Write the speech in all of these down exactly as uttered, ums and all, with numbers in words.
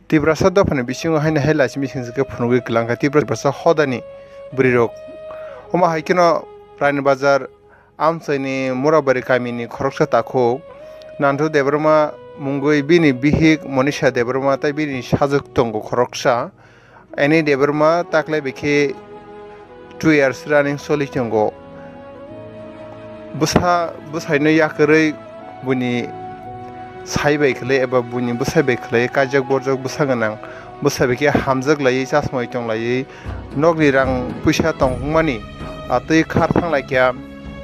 Tiprasa dophani bisingo haino hai lachi mising se khe phunugwi kwlangkha Tiprasa hodani bwrwirok. Omo hai kheno Pranibazar amchaini Murabari kamini khoroksa takhuk Nantu Debbarma mungwi bini bihik Monisha Debbarma tei bini sajwk tongo khoroksa. Ani Debbarma taklai bai khe two years running choli tongo. Bwsa, bwsaino yakarwi buini sai bai khlai eba buini bwsai bai khlai kaijak borjak bwsa gwnang. Bwsai bai khe hamjak laiwi chasmai tong laiwi nokni rang puisa tongmani, ah, twi khar thang lai kha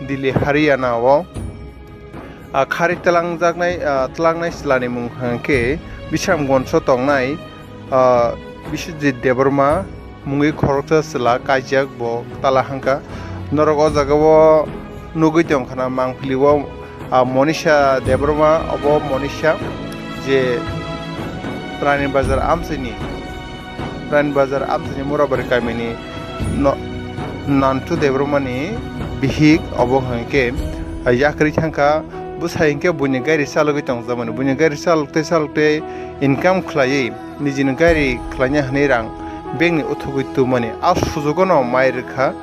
Delhi, Haryana o. Ah, khari twlangjaknai, ah, twlangnai chwlani mung hwnkhe Bishramganjo tongnai, ah, Biswajit Debbarma mungwi khoroksa chwla kaijak bo tala hangkha. Norok o jaga o nugwi tongkha na mangpili o, ah, Monisha Debbarma, obo Monisha je Pranibazar amchaini. Pranibazar amchaini Murabari kamini no-, Nantu Debbarmani bihik obo hwnkhe yakarwi thangkha, bwsai hwnkhe buini gari chalogwi tongjakmani, buini gari chalok tei chalok tei income khlaiwi nijini gari khlaina hwnwi rang bankni uthugwi tubumani, a sujugono mai rwkha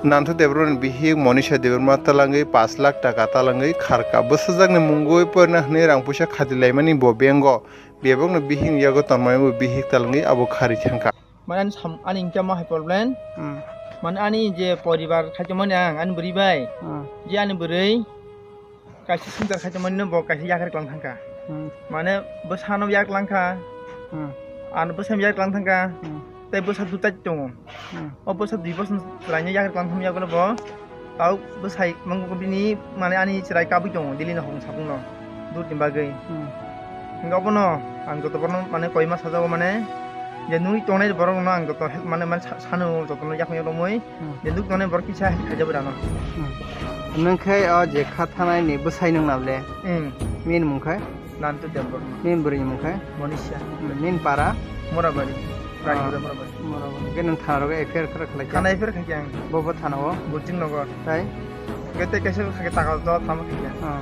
Nantu Debbarmani bihik Monisha Debbarma twlangwi pash lakh taka twlangwi kharkha, bwsajakni mungwi porina hwnwi rang puisa khati laimani bo bank o. Bebakno bihik yago tonmani bo bihik talangwi abo khari thangkha. Mane ani sam-, ani hwnkhe ma hai problem. Hmm. Mane ani je poribar khaitongmani ang, ani bwrwi bai. Hmm. Je ani bwrwi kaisa swngchar khaitongmani no bo kaisa yakarwi kwlang thangkha. Hmm. Mane bwsano yak langkha. Hmm. Ano bwsano yak lang thangkha. Hmm. Tei bwsa dutai tongo. Hmm. O bwsa dui bosor chwraino yakarwi kwlang thangma yago no bo. Tau bwsai mangkuk bini, mane, ani chwrai kabwi tongo, Delhi no hokong sapung no, dut ni bagwi. Hmm. Hingke obono ang joto borokno, mane, koima sajago, mane, je nugwi tongnai borok no ang joto help, mane, mane, sa-, sano joto no yakung yak romwi, hmm, je nugwi tongnai borok kisa help khaijak rano. Hmm. Nwng khe o je kha thanai ni bwsai nwng nable? Hmm. Min mung khe? Nantu Debbarma. Nini bwrwi ni mung khe? Monisha. Hmm, nini para? Morabari. Ah, Rajpura Morabari. Morabari. Hwnkhe nwng thana rogo F I R khe khlai kha? Thana F I R khai kha ang. Bo bo thana o? Gurjing Nagar. Tai? Hwnkhe tei kaisa kha khe taka jora thama khai kha. Ah.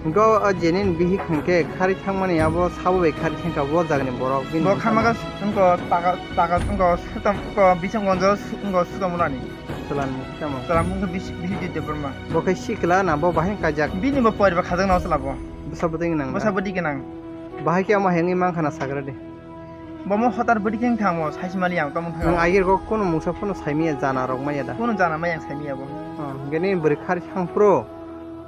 Hwnkhe o je nini bihik hwnkhe khari thangmani abo sabo bai khari thangkha bo jagani borok bini. Bo kha ma kha wngkha taka, taka wngkha Sutam, wngkha Bishamganjo wngkha Sutamulani. Chwla ni mung tamo? Chwla mung khe Bis-, Biswajit Debbarma. Bo khe sikla na bo bahai kaijak? Bini bo poribar khajak na o chwla bo. Bwsa bwtwi gwnang da? Bwsa bwtwi gwnang. Bahai khe omo hengwi mankha na sagra de. Bo mo hotar bwtwi khe wngkha omo, saisi mali ang tamo thang. Nwng agir kok kunu mungsa phano saimiya jana rok maya da? Kunu jana maya ang saimiya bo. Oh, hwnkhe nini bwrwi khari thang phuru,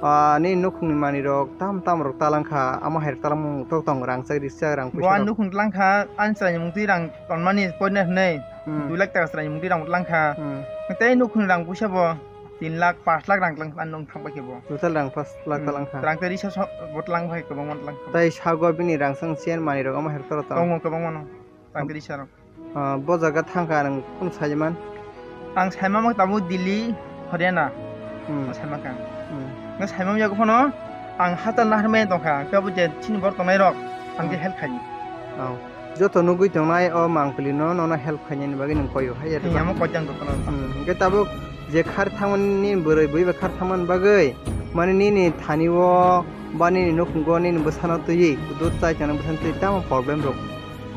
ah, nini nukhungni manwi rok tam tam rok talangkha, amo hai rok talangmung tok tong rang chak ri chak rang puisa rok. Bo ani nukhung talangkha, ani chwraini mung twi rang tonmani poina hwnwi. Hmm. Dui lakh taka chwraini mung twi rang talangkha. Hmm. Tei nukhungni rang puisa bo tin lakh, pash lakh rang tlang, ano wng thang bai khe bo. Total rang pash lakh, hmm, tlang kha. Rang tei risa so-, bo tlang bai kwbangma tlang kha. Tai sago bini rang sang chen manwi rok omo her toro tong. Tongo kwbangma no. Rang tei risa rok. Ah, bo jaga thang kha nwng kunu sai man? Ang sai ma tabuk Delhi, Haryana. Hmm. Bo sai ma kha. Hmm. Nw sai ma yago phano ang hachal nahar maya tong kha. Khe bo je chini borok tongnai rok ang je, hmm, help khai. Oh. Joto nugwi tongnai o mangpili no, nono help khainani bagwi nwng koyo hai ya. Tei amo koitang jotono. Hmm, hwnkhe tabuk je khar thangmani bwrwi, bwrwi bai khar thangmani bagwi, mani nini thani o ba nini nukhungo nini bwsano twiwi, dut chai tongnai bwsano twiwi tamo problem rok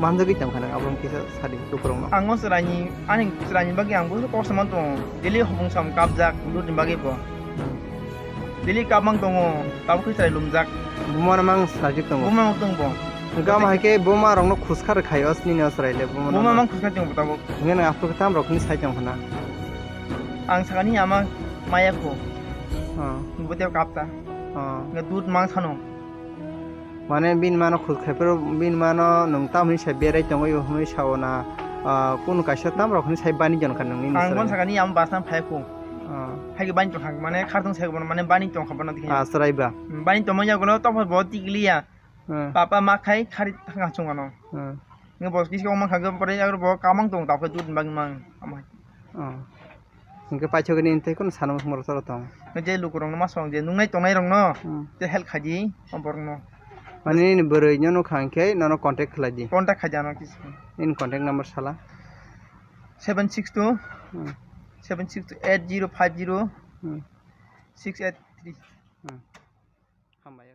manjagwi tongkha nwng, abo kisa sadi lukurokno. Ang o chwraini, ani chwraini bagwi ang buphuru kosom tongo, daily hopung sam kapjak, dutni bagwi bo. Hmm. Daily kapmang tongo, tabuk khe chwrai lumjak. Buma no mang sajwk tongo. Buma no tongbo. Hwnkhe omo hai khe buma rokno khuska rwkhaio nini o chwrai le buma no. Buma mang khuska tongo tabuk. Hwnkhe nwng aphuru khe tam rok hwnwi sai tong khna. Ang sakani ama maya kho. Oh. Bo tei kapta. Oh. Nge dut mang sano. Mane bini mano khus khai phuru bini mano nwng tamoni sai berai tongwi hwnwi sao na, ah, kunu kaisa tam rok hwnwi sai bani jon kha nini. Ang bon sakani ama bus na phai kho. Ah. Hai khe bani tong kha, mane khartong sai bono mane bani tong kha bono dikhe. Ah, chwrai ba? Hmm, bani tongma yagulo topha bo tikliya. Hmm. Papa ma khai khari thang chung ano. Hmm. Nge bo kisi kong mang kha, pore yagulo bo kamang tong ta phai dut bang mang. Ama. Oh. Hwnkhe paithogwi nini tei kunu sana muchungmarok chwla tong? Nw je lukurokno ma song je nungnai tongnairokno, hmm, tei help khaidi o borokno. Mane nini bwrwino nukha hwnkhe nono contact khlaidi. Contact khaidi ano kisa. Nini contact number sala. Seven six two, hmm, seven six two eight zero five zero, hmm, six eight three. Hmm. Hambai.